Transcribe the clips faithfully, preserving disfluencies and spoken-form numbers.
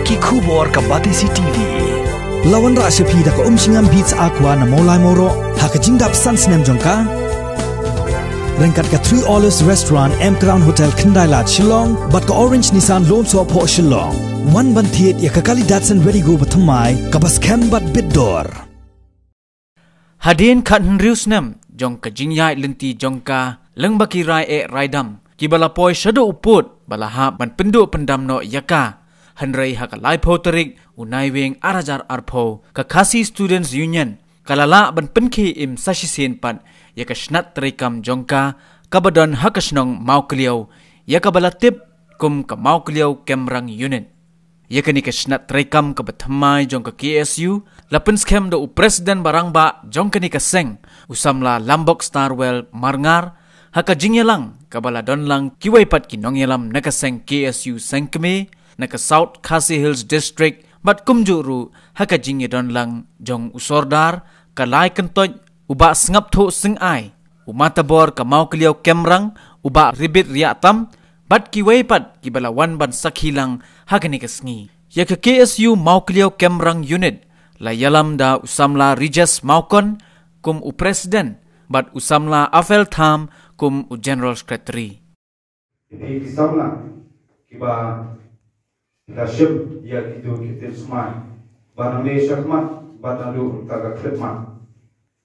Ki khubor ka Batesi T V. La wanrah sha phi da ka Umshngam Beats Aqua na Mawlai Mawroh ha ka jingdap san snem jong ka. Ryngkat ka Three Olives Restaurant, M Crown Hotel, Khyndai Lad, Shillong, bad ka Orange Nissan Lone Sohphoh, Shillong. Wan ban thied ïa ka kali Datsun Redi-GO bathymmai kaba skhem bad bit dor. Hadien khathynriew snem jong ka jingïaid lynti jong ka lyngba ki rai eh rai dam kiba la poi shaduh u pud ba la hap ban pynduh pyndam noh ïa ka. Hynrei ha ka laiphew tarik u Naiwieng arhajar arphew, ka Khasi Students Union ka la lah ban pynkhie im sa shisien pat ïa ka shnat treikam jong ka kaba don ha ka shnong Mawkliaw, ïa kaba la tip kum ka Mawkliaw Kemrang Unit. Ïa kane ka shnat treikam kaba thymmai jong ka K S U la pynskhem da u President barangbah jong kane ka seng, u samla Lambok Starwell Marngar, ha ka jingïalang kaba la don lang kiwei pat ki nongïalam na ka seng K S U seng kmie na ka South Khasi Hills District, bad kumjuh ruh ha ka jingïadon lang jong u Sordar ka Lai Kyntoit, u Bah Sngapthuh Syngai, u Matabor ka Mawkliaw Kemrang, u Bah Ribit Riahtam, bad kiwei pat kiba la wan ban sakhi lang ha kane ka sngi. Ïa ka K S U Mawkliaw Kemrang Unit la ïalam da u samla Rijes Mawkon kum u President bad u samla Afel Tham kum u General Secretary. Ïa phi ki samla kiba la shim ïa kito ki tip smai ba nang leh shakhmat bad naduh mynta ka khyllipmat.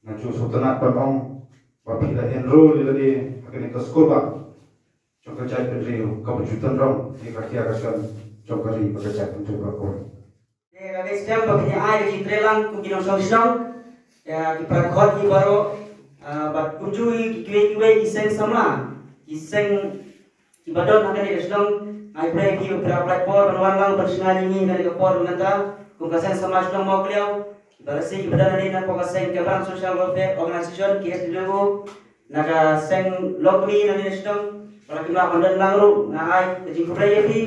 Nga ju sngewtynnat ban ong ba phi la enroll ïa lade ha kane ka skulbah jong ka jaitbynriew kaba ju tynrong ïa ka kiar ka shan jong ka ri bad ka jaitbynriew baroh kawei. Te ka dei skhem ba phin ïa ai ka jingtreilang kum ki nongshong shnong ïa ki para khot ki baroh, ah, bad kumjuh ki kiwei kiwei ki seng samla, ki seng kiba don ha kane ka shnong. Nga ai pyrshah ïa phi ba phi la pynlait por ban wan lang ban shngaiñ ïa ngi ha kane ka por mynta kum ka seng samla shnong Mawkliaw, kiba lehse kiba don hangne na ka seng Kemrang Social Welfare Organization, K S W O, na ka seng longkmie na kane ka shnong, ba la kim lah ban don lang ruh. Nga ai ka jingkhublei ïa phi.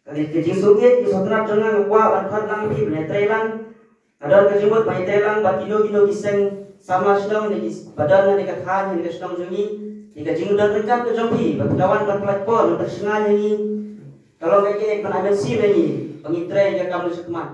Ka dei ka jingsngewbha, ka jingsngewtynnat jong nga, nga kwah ban khot lang ïa phi ban ïatrei lang. Nga don ka jingmut ban ïatrei lang bad kino kino ki seng samla shnong ne kiba don ha kane ka thaiñ, ha kane ka shnong jong ngi. Ïa ka jingdon ryngkat ka jong phi ba phi la wan ban pynlait por ban pynshngaiñ ïa ngi, ka long kaei kaei kaba ai mynsiem ïa ngi ba ngin trei ïa ka kam shakhmat.